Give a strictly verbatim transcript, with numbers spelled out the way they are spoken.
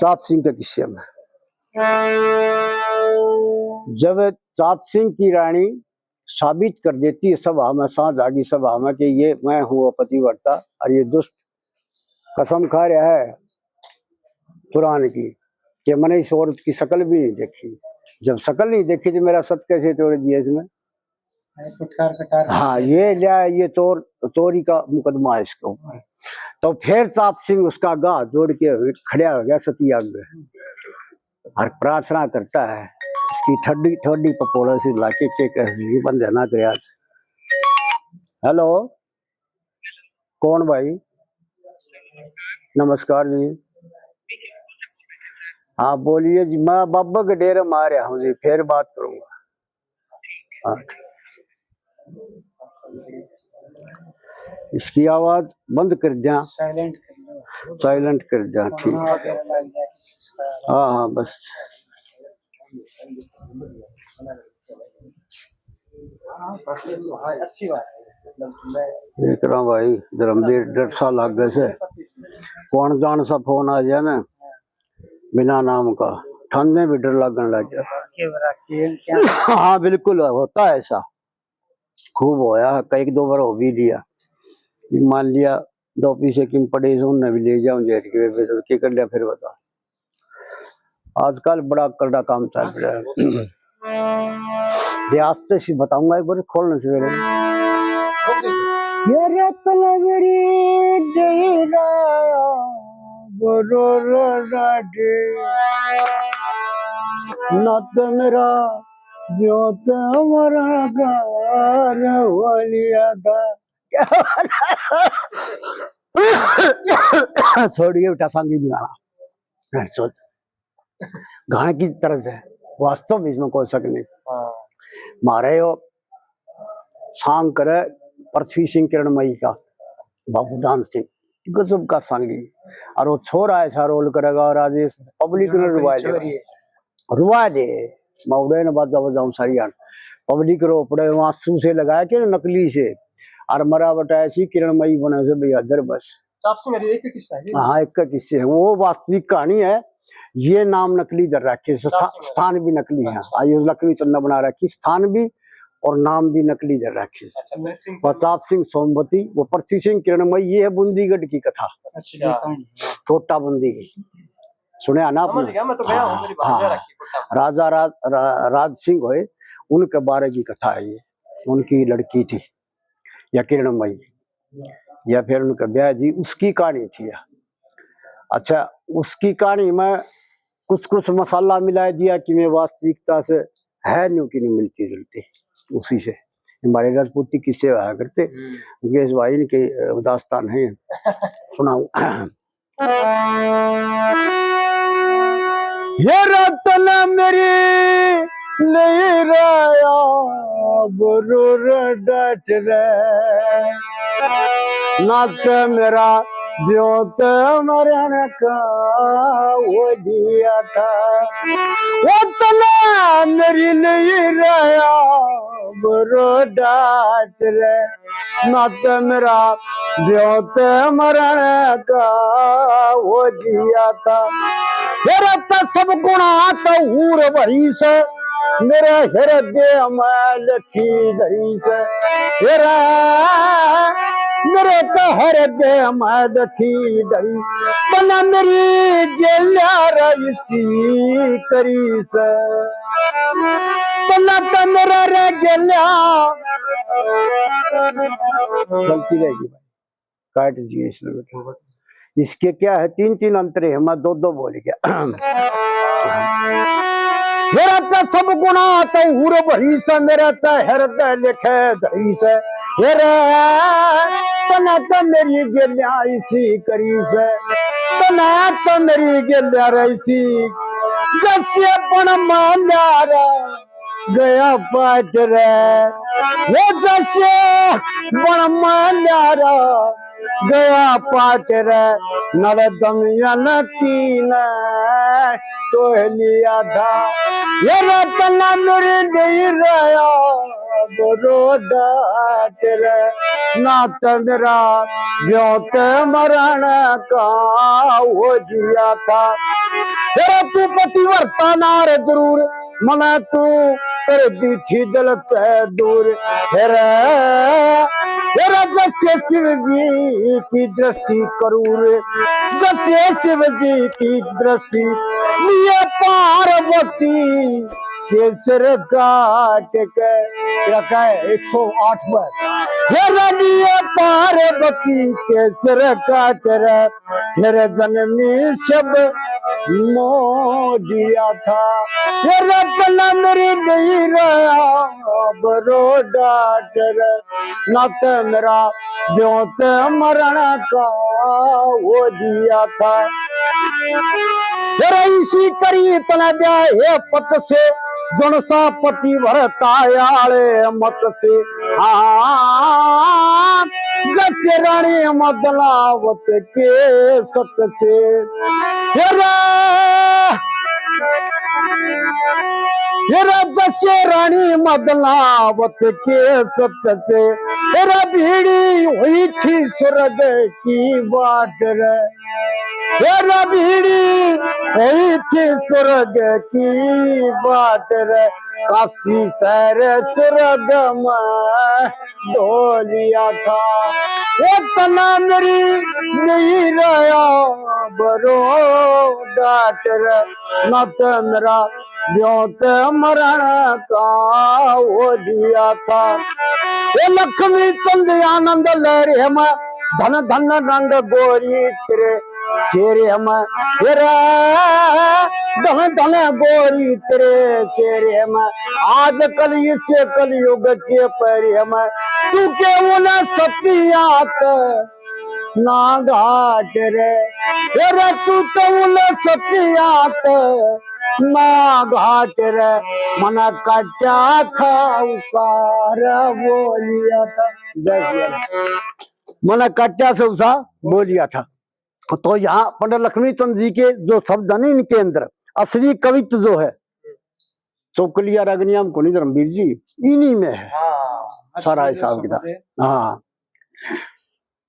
ताप सिंह के किस्से में। जब ताप सिंह की रानी साबित कर देती है सभा में, सांझ आगी सभा में, कि ये मैं हूँ पतिव्रता और ये दुष्ट कसम खा रहा है कुरान की कि मैंने इस औरत की शकल भी नहीं देखी। जब शकल नहीं देखी तो मेरा सत कैसे तोड़ दिया इसमें? अरे, कुटकार कटार हाँ, कैसे? ये लिया, ये चोर, चोरी का मुकदमा है इसके ऊपर। तो फिर ताप सिंह उसका आगे हाथ जोड़ के खड़ा हो गया सती आग में और प्रार्थना करता है, उसकी ठड्डी ठोडी पपोड़ा से लाके के कह, "ये बंद है ना, कर आज।" हेलो, कौन भाई? नमस्कार जी। हाँ, बोलिए जी। मैं बाबा के डेरे में आ रहा हूँ जी, फिर बात करूंगा। हाँ। इसकी आवाज बंद कर दिया। साइलेंट कर दिया। साइलेंट कर दिया, ठीक। हाँ, हाँ, बस। हाँ, अच्छी बात है। देख रहा भाई, धर्मवीर, डर सा लागे से। कौन जान सा फोन आ जाए ना, बिना नाम का, ठाणे भी डर लगन लग गया। हाँ, बिल्कुल होता है ऐसा, खूब होया, कई दो बार हो भी लिया। मान लिया, दो पीछे किम पड़े से उनने भी ले जाऊं जेठ के, फिर के कर लिया, फिर बता। आजकल बड़ा करड़ा काम चल रहा है। ये आस्ते से बताऊंगा, एक बार खोलने से पहले। ये रतन मेरी डेरा बरो रो डाटे, ना तो मेरा जो तो मरण का वालिया था। छोड़िए बेटा, संगी भी गाना। हाँ, चल। गाने की तरफ है, वास्तव में इसमें कोई शक नहीं। हाँ। मारे यो सांग करे पृथ्वी सिंह किरणमयी का, बाबू दान सिंह, गजब का सांगी। और वो छोरा ऐसा रोल करेगा, राजेश, पब्लिक ने रुआ दे, रुआ दे। मैं उड़े ने बाजा बजाऊं सारी आन, पब्लिक रो पड़े, वहां आंसू से लगाया कि नकली से, और मरा बटा ऐसी किरणमयी बने से भैया दर बस। ताप सिंह हरी एक किस्सा है। हाँ, एक का किस्से है, वो वास्तविक कहानी है। ये नाम नकली धर रखे, स्था-, ताप सिंह हरी। स्थान भी नकली है। अच्छा। आयुष लकड़ी चंदा बना रखी, स्थान भी और नाम भी नकली धर रखे। अच्छा, प्रताप सिंह। प्रताप सिंह सोमवती, वो पृथ्वी सिंह किरणमयी, ये है बूंदीगढ़ की कथा। अच्छा, ये कहानी है। कोटा बूंदी की। सुनया ना समझ आपने? गया, मैं तो गया हूँ, हाँ, मेरी भांजा हाँ। रखी कोटा में। राजा राज, रा-, राज सिंह होए, उनके बारे की कथा है ये। उनकी लड़की थी या किरणमयी, या फिर उनका ब्याह जी, उसकी कहानी थी या। अच्छा, उसकी कहानी में कुछ कुछ मसाला मिला दिया कि मैं वास्तविकता से है न्यू की नहीं मिलती जुलती, उसी से हमारे राजपूती किस्से हुआ करते। हम्म। मुकेश भाई इनके, अ, दास्तान है, सुनाऊं। ये रतन मेरी नहीं रहा बरूर डट रे, ना ते मेरा ब्योत मरण का वो दिया था। वो तना मेरी नहीं रहा बरूर डट रे, ना ते मेरा ब्योत मरण का वो जिया था। मेरा तो सब गुणा तो हूर भरी से, मेरे हृदय में लखी धरी से। मेरा, मेरे तो हृदय में लखी धरी, बना मेरी गेल्या रईसी करी से। बना तो मेरा रे गेल्या। चलती रहेगी भाई, काट दिए इसने बेटा। इसके क्या है, तीन तीन अंतरे हैं, मैं दो दो बोल गया। मेरा तो सब गुणा तो हूर भरी से, मेरा तो हृदय लिखे धरी से। मेरे बना तो मेरी गेल्या इसी करी से, बना तो मेरी गेल्या रईसी। जैसे बन मान्यारा गया पाट रे, वो जैसे बन मान्यारा गया पाट रे, नर दमयंती ने टोह लिया था। ये रतन मेरी नहीं रहा रो डाट रे, ना तो मेरा ब्योत मरण का हो दिया था। तेरा तू पतिव्रता नार जरूर, मना तू कर दी थी दिल पे दूर। हे रे, हे रे, जैसे शिव जी की दृष्टि करूर, जैसे शिव जी की दृष्टि लिए पार्वती के सिर काट के। तेरा क्या है, एक सौ आठ बार। हे रे, लिए पार्वती के सिर काट रे, तेरे जन्मी सब मो दिया था। ये रतन मेरी नहीं रहा, बरो डाट रे, ना तो मेरा ब्योत मरण का हो दिया था। तेरा इसी करी तने ब्याहे पत से, जन सा पतिव्रता आले मत से। हाँ, जस रानी मदनावत के सत से। हे रे, हे रे, जस रानी मदनावत के सत से। हे रे, भीड़ी हुई थी स्वर्ग की बाट रे। हे रे, भीड़ी हुई थी स्वर्ग की बाट रे। काशी शहर स्वर्ग में ढो लिया था। वो तना मेरी नहीं रहा, बरो डाट रे, ना तो मेरा ब्योत मरण का हो दिया था। वो लक्ष्मी चंद आनंद लहरे में, धन धन रंग गोरी तेरे चेहरे में। हे रे, धन धन गोरी तेरे चेहरे में। आजकल इस कलयुग के पहरे में, तू के उन सतियात ना घाट रे। हे रे, तू तो उन सतियात ना घाट रे। मना कट्या था उसार बोलिया था। जय श्री राम। मना कट्या से उसा बोलिया था। तो यहाँ पंडित लक्ष्मी चंद जी के जो शब्द है ना, इनके अंदर असली कवित्व जो है, चौकलिया रागनियां में कोनी धर्मवीर जी, इन्हीं में है। हाँ, सारा असली जो हिसाब शब्द किताब है। हाँ।